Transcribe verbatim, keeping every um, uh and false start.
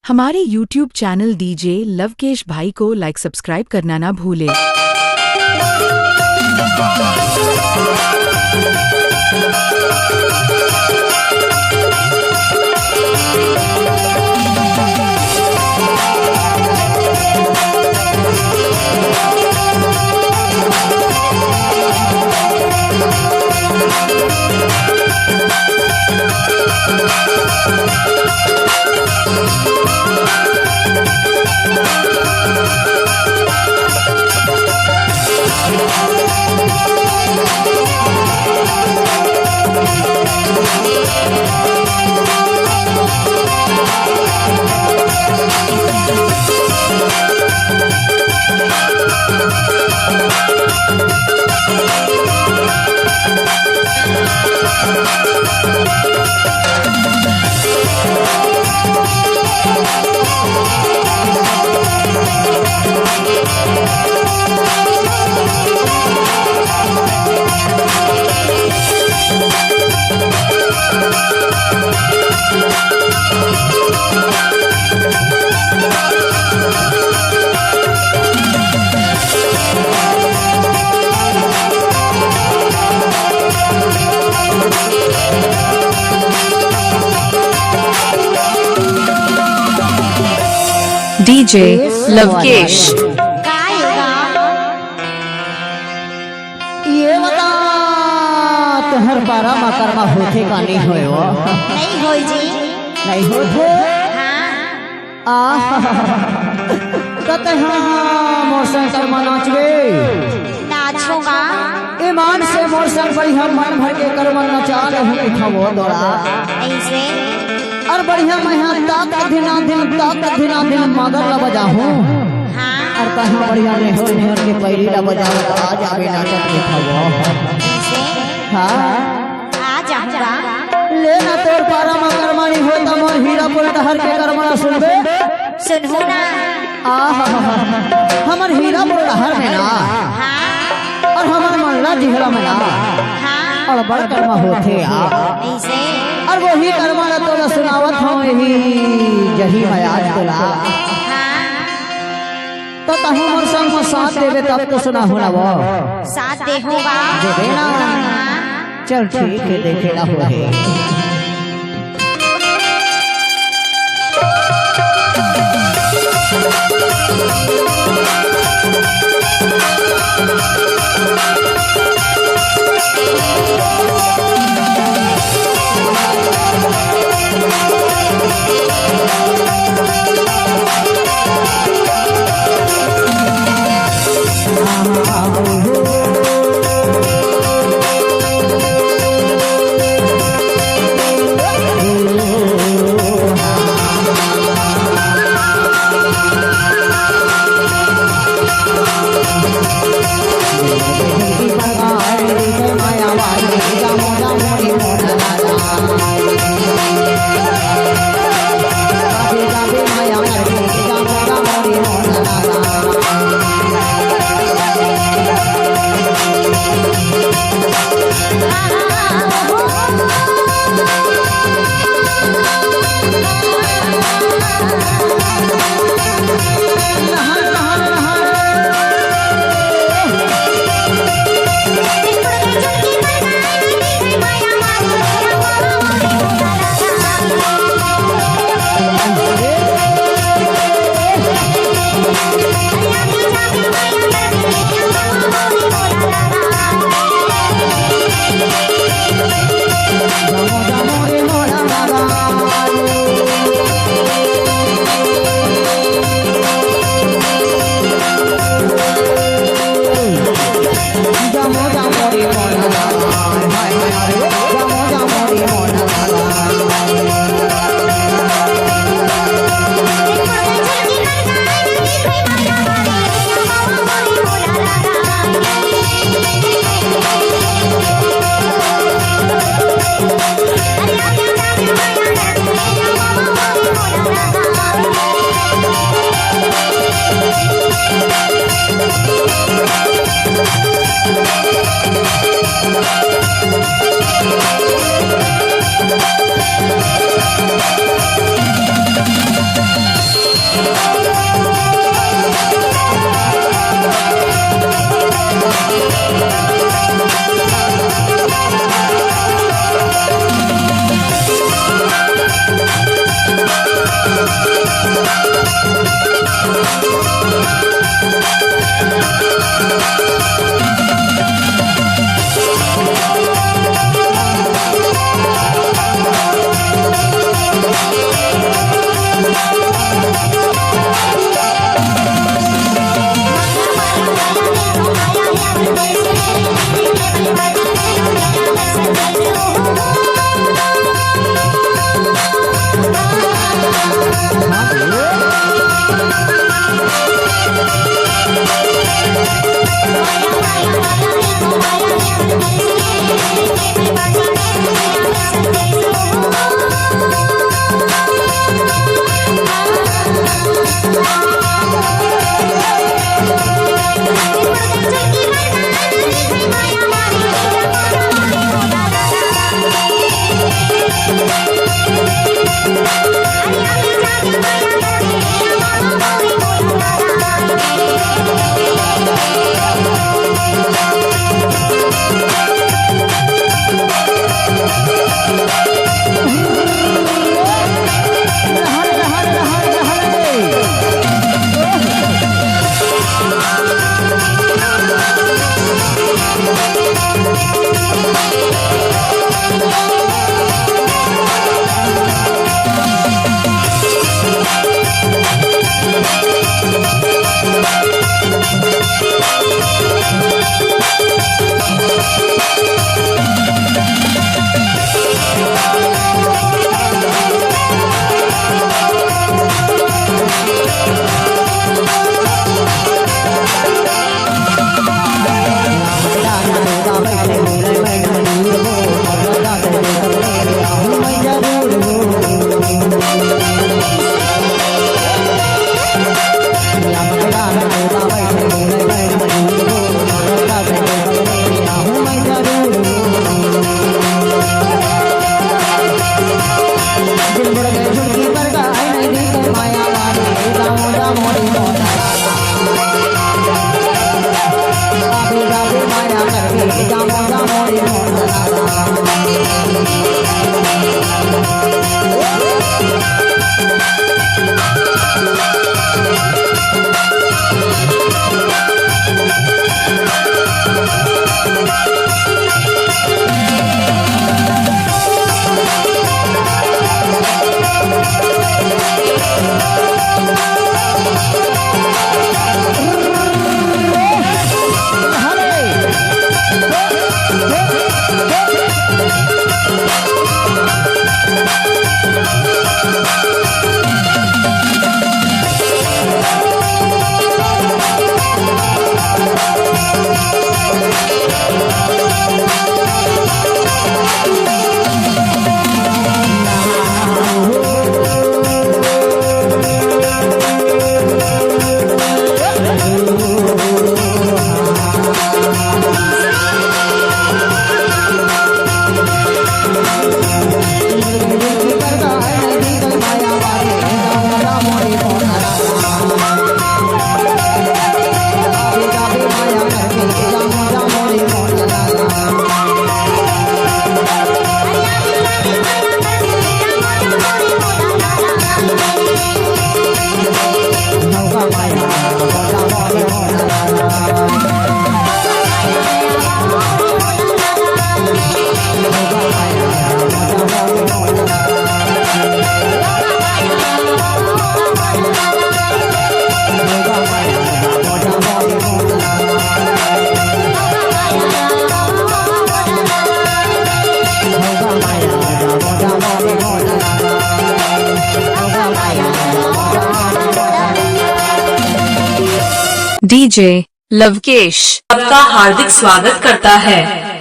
हमारे YouTube channel DJ Lavkesh भाई को लाइक सब्सक्राइब करना ना भूले। डीजे लवकेश। का होगा? ये बता, तुहर पारा मा करमा होथे का नहीं होय वो? नहीं होय जी। नहीं होथे? हाँ। आहा, त तैं हा मोर संग करमा नाचबे? नाचहूँ गा। ईमान से मोर संग बढ़िया मन भर के करमा नचा लेहूँ, दिखावो तोला। ऐसे? अउ बढ़िया मैं हा ताक धिना धिन, ताक धिना धिन मादर ला बजाहूँ। हाँ। अउ तैं हा बढ़िया नेहोर नेहोर के पैरी ला बजावत आ जाबे नाचत, दिखावो। ऐसे? हाँ। आ जाहूँ गा। ले ना तोर पारा मा करमा नइ होय त मोर हीरापुर डहर के करमा ला सुनबे? सुनहूँ ना। आहा, हमर हीरापुर डहर में ना, हाँ। अउ हमर मंडला जिला में ना, हाँ। अब्बड़ करमा होथे यार। ऐसे? अउ वही करमा ला तोला सुनावत हँव, यही जही मैं आज तोला। हाँ। त तहूँ मोर संग म साथ देबे तब तो सुनाहूँ ना वो। साथ देहूँ गा। देबे ना। हाँ। चल ठीक हे, देखे ला होही। DJ लवकेश। आपका हार्दिक स्वागत करता है।